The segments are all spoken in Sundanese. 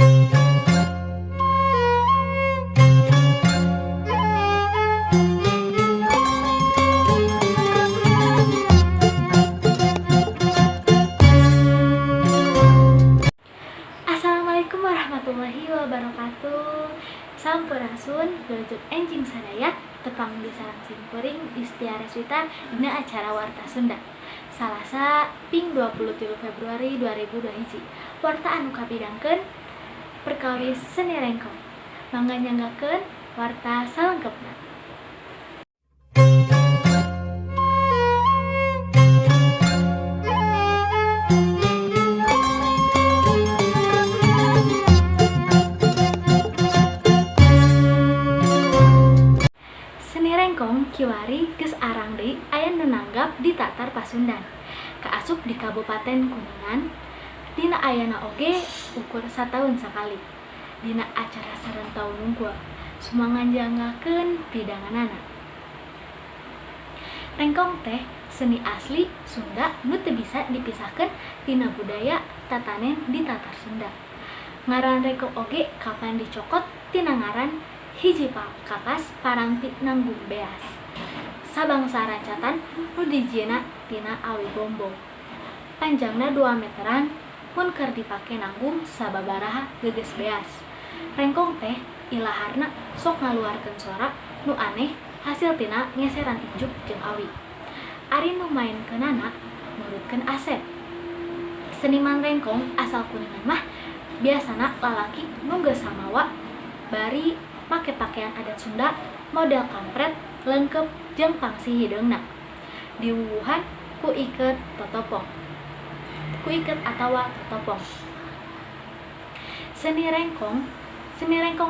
Assalamualaikum warahmatullahi wabarakatuh. Sampurasun, wilujeng enjing sadaya, tepang di sareng simkuring Istia Reswita dina acara Warta Sunda. Salasa ping 23 Februari 2021. Warta anu kapidangkeun perkawis seni rengkong. Mangga nyanggakeun warta salengkepna. Seni rengkong kiwari geus arang deui aya nu nanggap di Tatar Pasundan. Kaasup di Kabupaten Kuningan, dina ayana oge ukur sataun sakali. Dina acara saron taun wungkul, sumangga nyangakeun pidanganana. Rengkong teh seni asli Sunda nu teu bisa dipisahkeun tina budaya tatanen di Tatar Sunda. Ngaran rengkong oge kapan dicokot tina ngaran hiji kakas paranti nanggung beas. Sabangsa rancatan nu dijieunna tina awi gombong. Panjangna 2 meteran mun keur dipake nanggung sababaraha geges beas. Rengkong teh ilaharna sok ngaluarkeun sora nu aneh hasil tina ngeseran injuk jeung awi. Ari nu maenkeunana nurutkeun Asep. Seniman rengkong asal Kuningan mah biasana lalaki nu geus samawa bari make pakaian adat Sunda model kampret lengkep jeung pangsi hideungna. Diwuwuhan ku iket totopong. Ku iket atawa totopong. Seni rengkong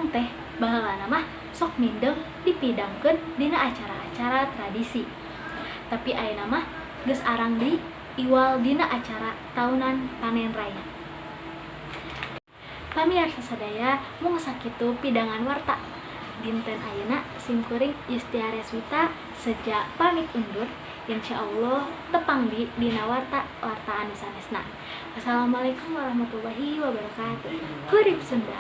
teh baheulana mah sok mindeng dipidangkeun dina acara-acara tradisi. Tapi ayeuna mah geus arang deui iwal dina acara taunan panen raya. Pamiarsa sadaya, mung sakitu pidangan warta. Dinten ayeuna simkuring Istia Reswita seja pamit undur. Insyaallah tepang di dina warta warta anu sanesna. Wassalamualaikum warahmatullahi wabarakatuh. Hurip Sunda.